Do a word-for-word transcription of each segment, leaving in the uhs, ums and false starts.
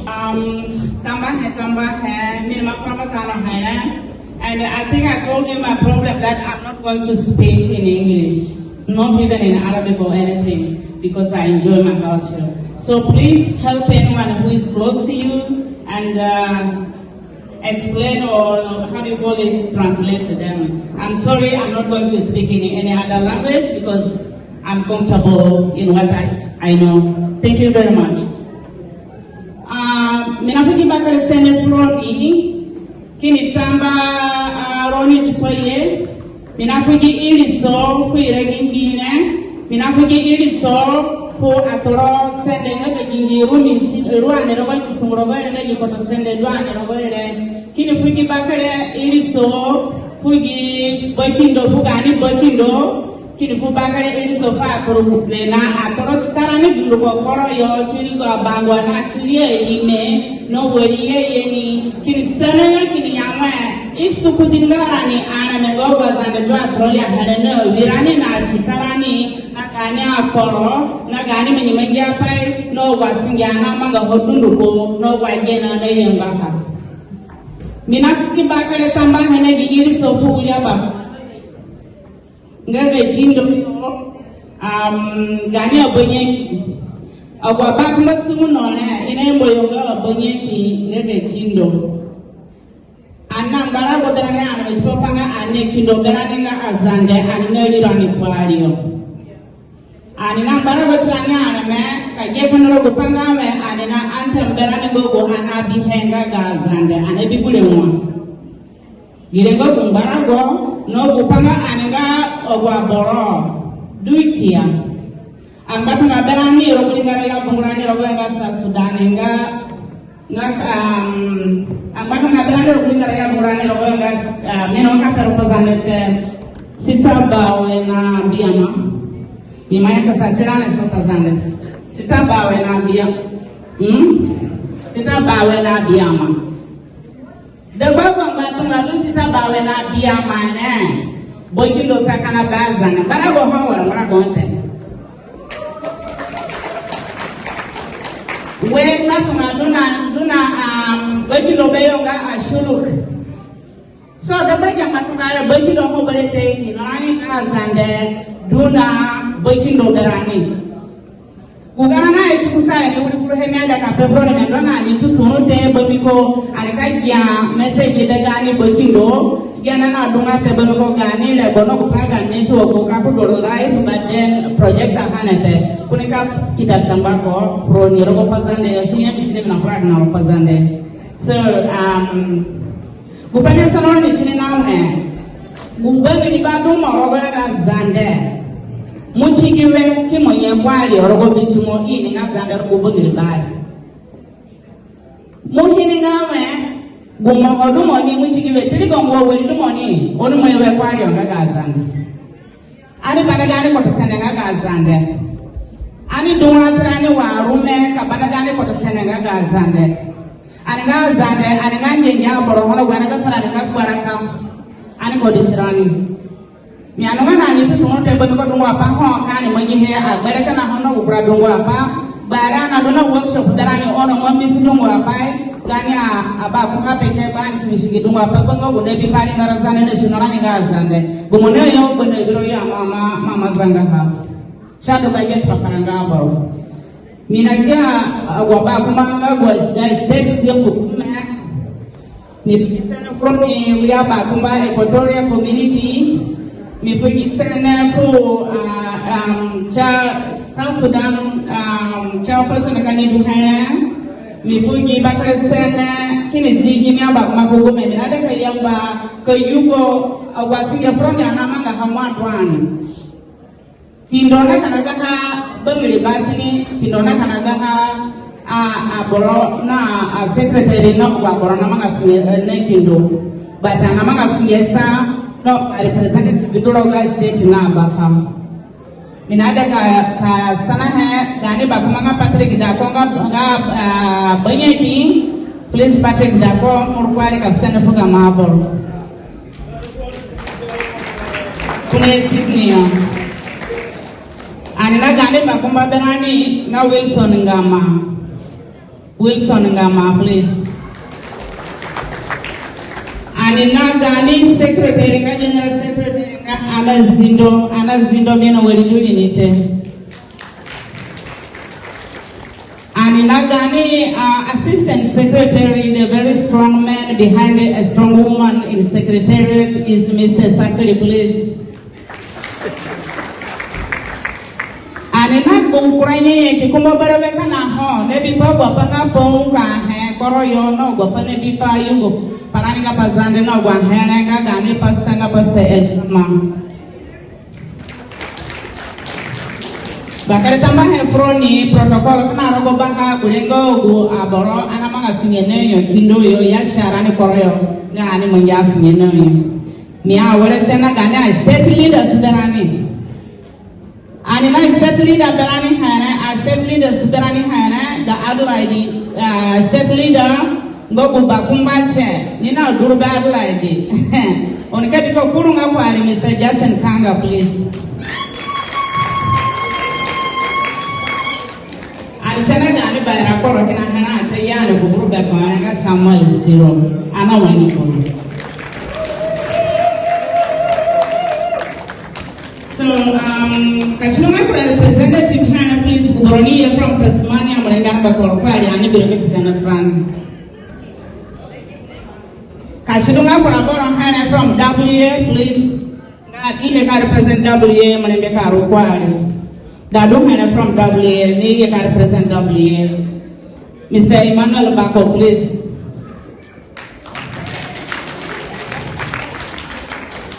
Um, tambuahe, tambuahe, mi ni ma fura batano hene. And I think I told you my problem that I'm not going to speak in English, not even in Arabic or anything, because I enjoy my culture. So please help anyone who is close to you and uh, explain or, how do you call it, translate to them. I'm sorry, I'm not going to speak in any other language because I'm comfortable in what I, I know. Thank you very much. Ah, mi na fu gi bakere sende fu roni, kini tamba, ah, roni tipa ye. Mi na fu gi iriso fu ire gi ngbii re. Mi na fu gi iriso fu atoro sende nga ga gi ngbii ru mi ti, ru ani rogo gi sungu rogo ire, gi koto sende du ani rogo ire. Kini fu gi bakere iriso fu gi bakindo, fu gaani bakindo. Kini fu bakere iriso fu atoro gure na atoro ti karani dunduko kporo yo, ti ri gu abangua na ti ri aime, no wari ye ye ni. Kini sana yo, kini ya wẽ, i sukudi nga rani areme nga agu aZande du Australia here na awirani na ti karani, na gaani akporo, na gaani mangi mangi apai, na agu asunge ani namanga ho dunduko, na agu agene ani nayamba ha. Mi na fu gi bakere tambuahe na gi iriso fu wiri aba nga ga kindo, um, gaani abanyaki. Agu abakumba sungu no re, i nayamba yo nga abanyaki nga ga kindo. Ani na ngbarago berani, ani wesi pa pa nga ani na kindo berani nga aZande, ani na rirani kuari yo. Ani na ngbarago tirani areme, ka gi kina rogo gu pa nga wẽ, ani na anthem berani nga gu ani nabihe nga ga aZande, ani nabi gure wa. Gi rengo gu ngbarago, no gu pa nga ani nga agu aboro du kia. Ani ngbatunga berani rogo gu ringara ya bungurani rogo nga South Sudan nga Nga, um, angbatunga berani rogo gu karaga burani rogo nga, uh, mi ino ka pe ro Pazande te, Sita Bawe na Biama. Mi ima ya ka sa tirani tipa Pazande. Sita Bawe na Bia-, hmm? Sita Bawe na Biama. Dagba gu angbatunga du Sita Bawe na Biama ne. Bakindo sa kina Bazande. Bara go ho wara, bara go te. We ngbatunga du na, du na, um, Bakindo beyo nga Ashuluk. So, dagba gu angbatunga re Bakindo ho bere te, kina rani nga Zande du na Bakindo berani. Gu garã na isi kusa ni wiri kuruhe mi aida ka pe furoni, mi adunga ni tutunu te, bambiko ani ka gia message be gaani Bakindo, gia na na dunga te, bambiko gaani re bono ku paga ni tu ku ka ku doro live, but then project a hane te. Kuni ka kida samba ko furoni rogo Pazande yo, si ni mi si ni na furoni na rogo Pazande. So, um, gu pai mi asono ni tini na we, gu bangiriba du mo rogo nga ga Zande. Mo ti gi we ki mo nye kuari rogo bitimo ini nga Zande rogo gu bangiriba re. Mo hini nga we, gu mo ho du mo ni mo ti gi we, ti ri gongo wari du mo ni, oni mo ye we kuari nga ga Zande. Ani banda gaani kpotosende nga ga Zande. Ani dunga tirani wa rume ka banda gaani kpotosende nga ga Zande. Ani nga Zande, ani nga nyenye aboro, ono gu ani ka sara ani nga gbaraka. Ani kodi tirani. Mi anunga na ni tutunu te, bambiko dungu apai ho ka ani mangihe agbere kina ho no gu kura dungu apai. Bara na du na workshop berani, ono mo misi dungu apai. Gaani a, abakumba peke ba ani ki misi gi dungu apai, ba nga gu na bipa ri ngara Zande na sino rani nga Zande. Gu mo na yo, gu na biro yo, mama, mama zanga ha. Shado ba gesi paparanga aboro. Mi na tia, uh, agu abakumba nga agu a state si ku kume. Mi fu gi sene fu mi, we are Bakumba Equatoria community. Mi fu gi sene fu, uh, um, cha South Sudan, um, cha person ka ni du he. Mi fu gi bakere sene, kini di gi mi abakumba ku gume, mi na ida ka yamba ka yugo, uh, agu asunge fu roni ana manga ha mo adu ani. Kindo na kina gaha bangiriba tini, kindo na kina gaha, a, aboro na, a, secretary na gu aboro na manga sunge, eh, na kindo. But ana manga sunge sa, no, a representative du rogo ga state na baha. Mi na ida ka, ka sanahe, gaani bakumba nga Patrick Dako nga, nga, a, Banyaki, please Patrick Dako, mo ru kuari ka sende fu gamo aboro. Kune Sydney yo. Ani na gaani bakumba berani nga Wilson Ngama. Wilson Ngama, please. Ani na gaani secretary nga general secretary nga Ana Zindo, Ana Zindo mi na wari du ri ni te. Ani na gaani, uh, assistant secretary, the very strong man behind a strong woman in secretariat is Mister Sakri, please. Ani na gu kura nyenye ki kumba berewe kina ho, na bipa agu apai nga pa u ka he kporo yo, na agu apai na bipa yugo pa rani nga Pazande na agu ahe re nga gaani pastor nga Pastor Esma. Bakere tambuahe fu roni, protocol kina rogo baha, gure nga gu aboro ana manga sunge na yo kindo yo, ya sara ni kporo yo nga ani mangi asunge na yo. Mi awere tie na gaani a state leaders berani. Ani na state leader berani here, a state leaders berani here, ga Adelaide, a state leader nga gu bakumba tie, ni na duru be Adelaide. Oni ka bi ko kuru nga kuari, Mister Justin Kanga, please. Ani tie na gaani baira kporo kina here, ani tie ya ni gu buru be ko, ani nga Samuel Siro. Ana wani ko. So, um, ka si du nga kura representative here, please, gu boro ni ye from Tasmania, mo re nga ba kporo kuari, ani bi ro ki sende furani. Ka si du nga kura boro here from W A, please. Nga i ye ka represent W A, mo re nga ka ru kuari. Da du here from W A, ni ye ka represent W A. Mister Emmanuel Bako, please.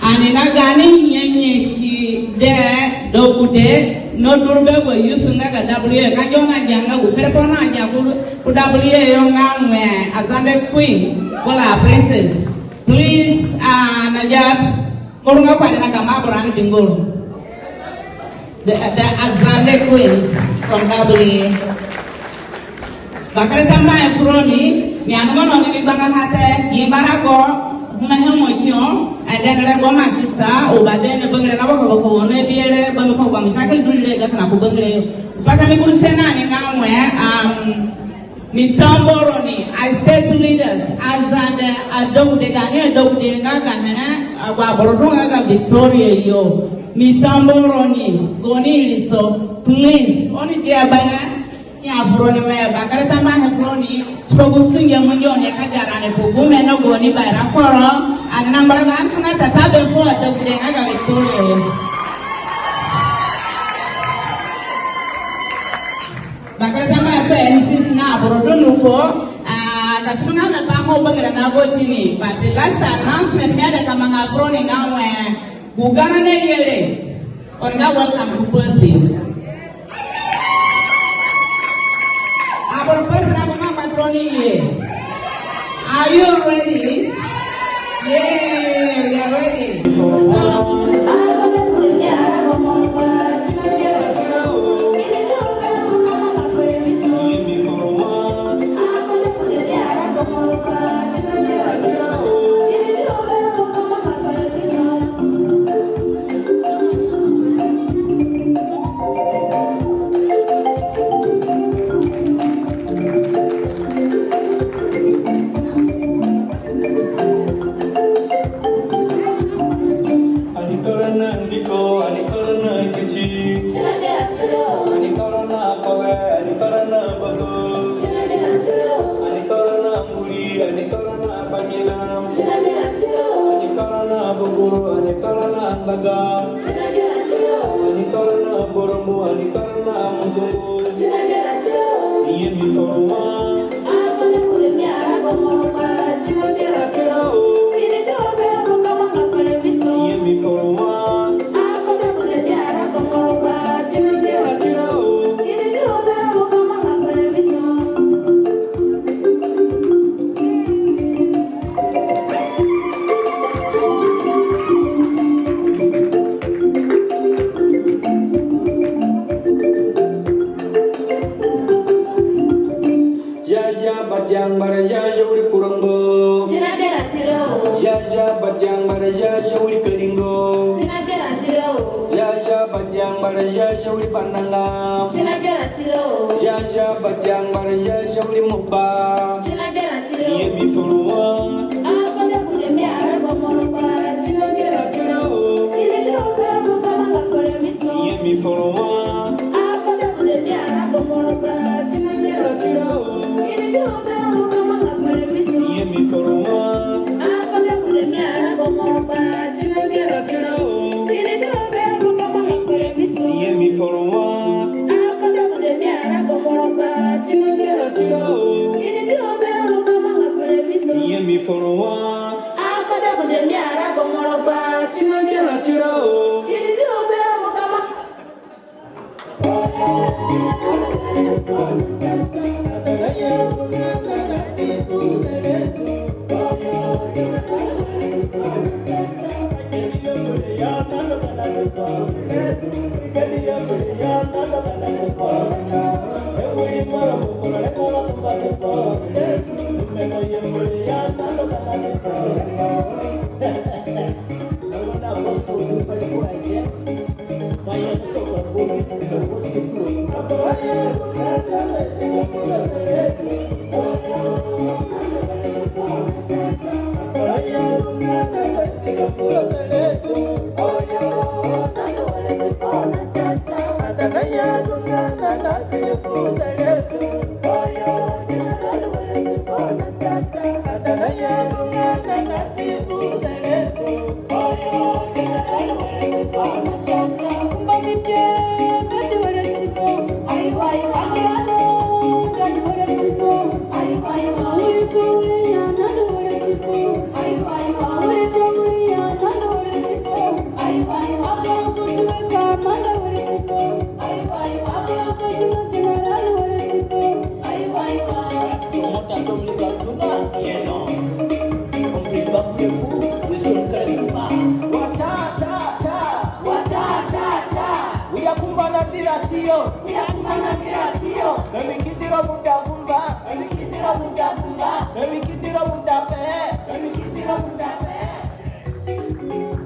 Ani na gaani nyenye ki de, do ku de, no duru be gu yusu nga ga W A, ka jo na ja nga gu perepo na ja ku, ku W A yo nga ngbe. Azande queen, wala princess. Please, uh, Najat, mo ru nga pai na gamo aboro ani bi nga ru. The, the Azande queens from W A. Bakere tambuahe furoni, mi andu mo no ni mi gbanga ha te, gi barago, huma he mo kio, and then rengbe ma sisa, u ba de ne bangire na boko boko, ono e bi re, bangire ko gbanga shakil du re, ga tana ku bangire yo. Bata mi kuru sena ni nga we, um, Mi tambu roni, a state leaders, Azande, adegude gaani adegude nga ga hene, agu aboro du nga ga Victoria yo. Mi tambu roni, gaoni iriso, please, oni dia bana, ya furoni we, bakere tambuahe furoni, tipa gu sunge mo ngia oni ka dia rani ku gume no gaoni baira kporo, ani na mbara ga ani funa tata be fu adegude nga ga Victoria yo. Bakere tambuahe fu N C C na aboro dunduko, ah, ka si du nga mi pa ho bangire na go tini, but the last announcement mi aida ka manga furoni nga we, gu garã naye re, oni nga welcome ku Perth. Aboro Perth na bama matroni ye. Are you ready? Yeah, we are ready. Ani toro na nziko, ani toro na kiti. Ani toro na kobe, ani toro na boto. Ani toro na mburi, ani toro na bangina. Ani toro na buguru, ani toro na ndaga. Ani toro na burumbu, ani toro na musungu. Ye mi foro wa. Ye mi foro wa. Ziazia Badiangbara, ziazia wiri Kurongo. Ziazia Badiangbara, ziazia wiri Karingo. Ziazia Badiangbara, ziazia wiri Bananga. Ziazia Badiangbara, ziazia wiri Moba. Ye mi foro wa. Ye mi foro wa. Ye mi foro wa. Ye mi foro wa. Ye mi foro wa.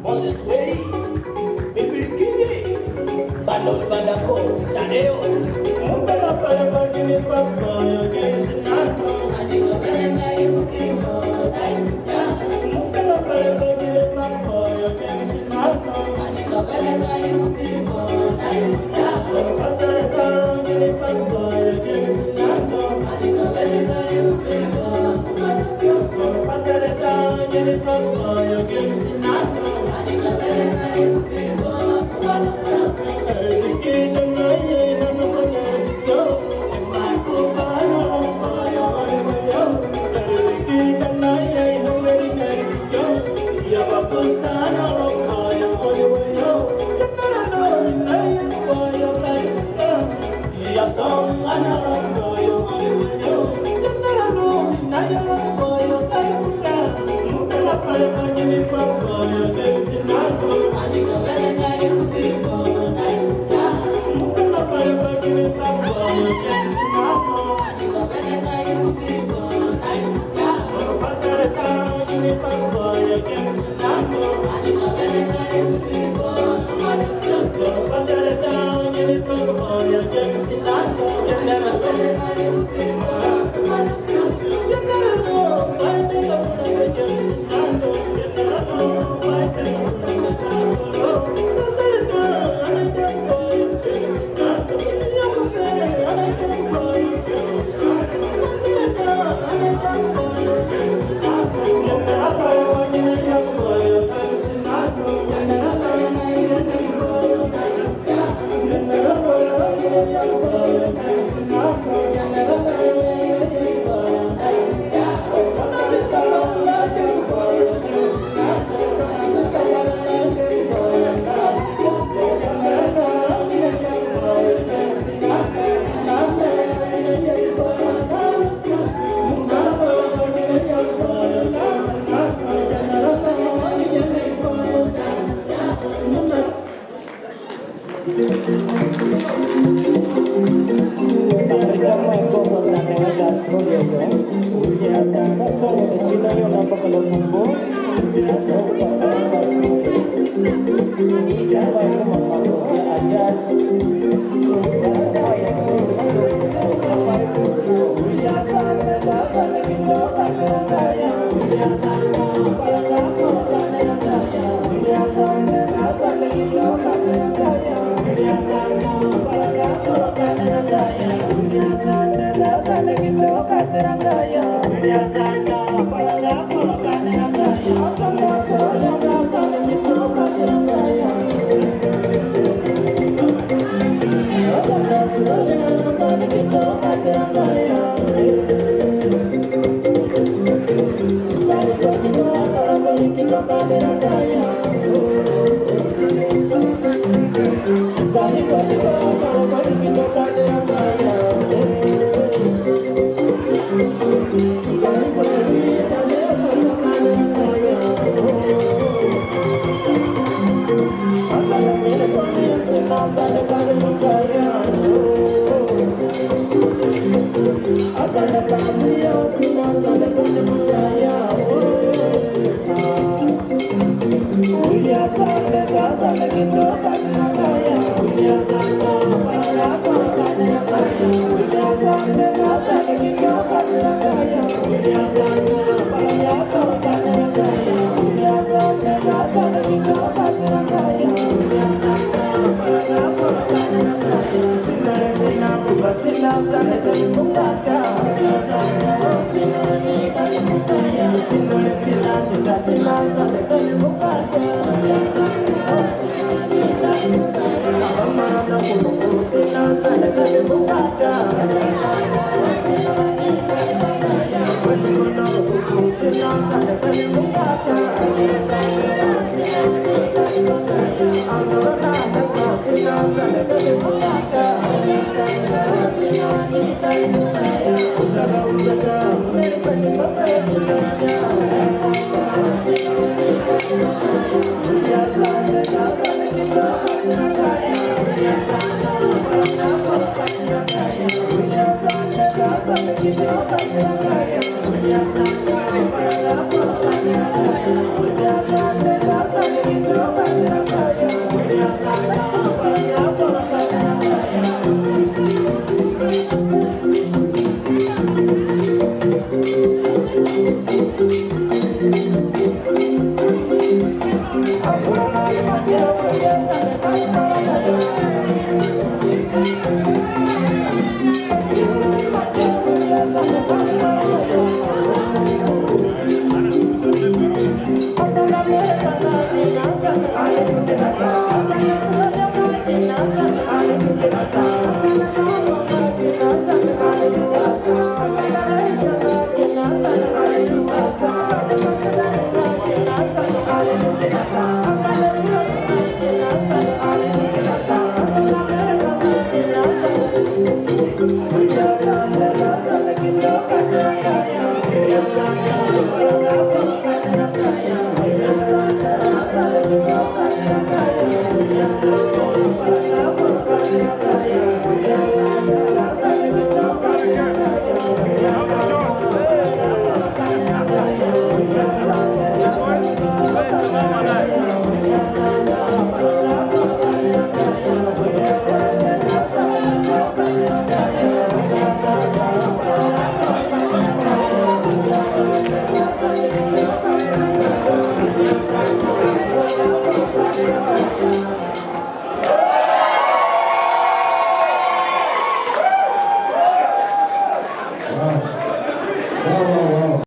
Moses Weri, Bibili Kingi, Bandon Bandako, Tadeo. Mupela pale bagini papo yo James Nando. Mupela pale bagini papo yo James Nando.